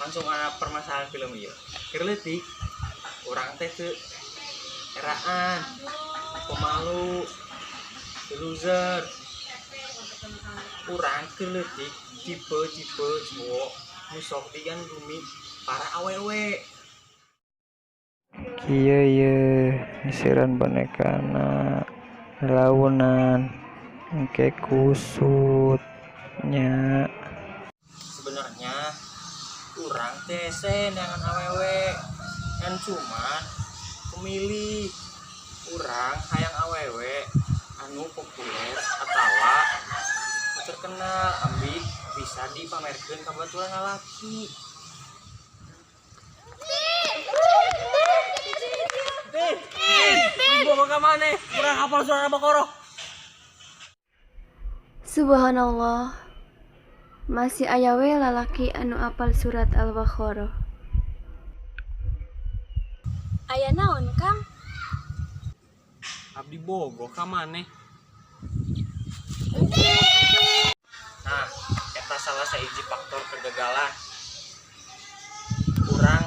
Langsung ada permasalahan film ieu. Keur leutik urang teh teu eraan, pemalu, loser. Urang keur leutik tipe-tipe cowok nu sok digandrungi para awewe. Kieu ye nyisiran bonekana launan engke kusut nya. Sebenarnya urang teh neangan awewe kan, cuman pemilih urang hayang awewe anu populer atawa terkenal ambih bisa dipamerkeun ka baturan lalaki. Boga ka maneh, urang hafal surat Al-Baqarah. Subhanallah. Masih aya we lalaki anu apal surat Al-Baqarah. Aya naon, Kang? Abdi bogoh ka maneh. Nah, eta salah sahiji faktor kegagalan urang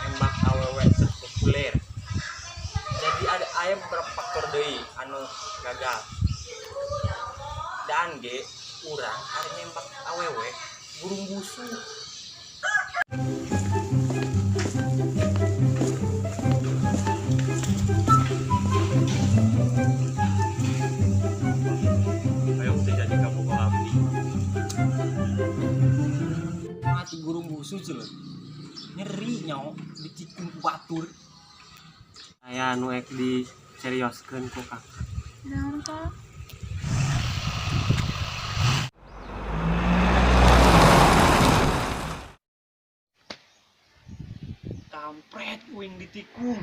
nembak awewe terpopuler. Jadi ada aya beberapa faktor deui anu gagal dan ge urang ari nembak awewe burung busu. Ayo teu jadi kabogoh abdi. Mati burung busu cuy, nyeri nyaho ditikung ku batur. Aya anu ek diserioskeun ku Kakak. Naon, Kang? Kampret, uing ditikung.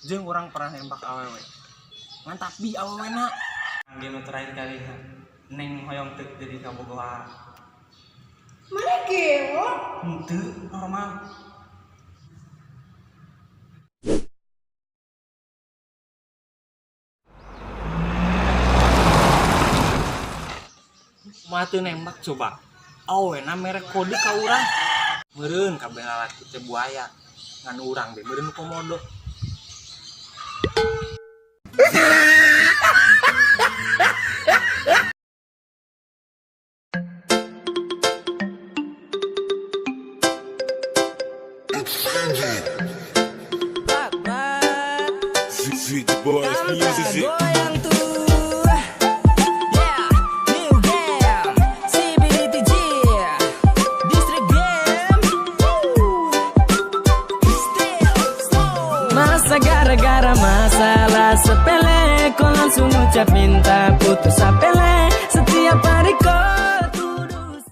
Jeung urang pernah nembak awewe ngan tapi awewena dia nu terakhir kali. Neng hoyong teu jadi kabogoh? Mana gelo? Henteu, normal. Mah teu nembak coba, awena mere kode ka urang. Meureun kabeh lalaki teh buaya, ngan urang be meureun komodo. Sweet Boys Music. Goyang tuh. Yeah, new game CBDTG District Game. Woo. Still slow. Masa gara-gara masalah sepele, kau langsung ucap minta putus sampai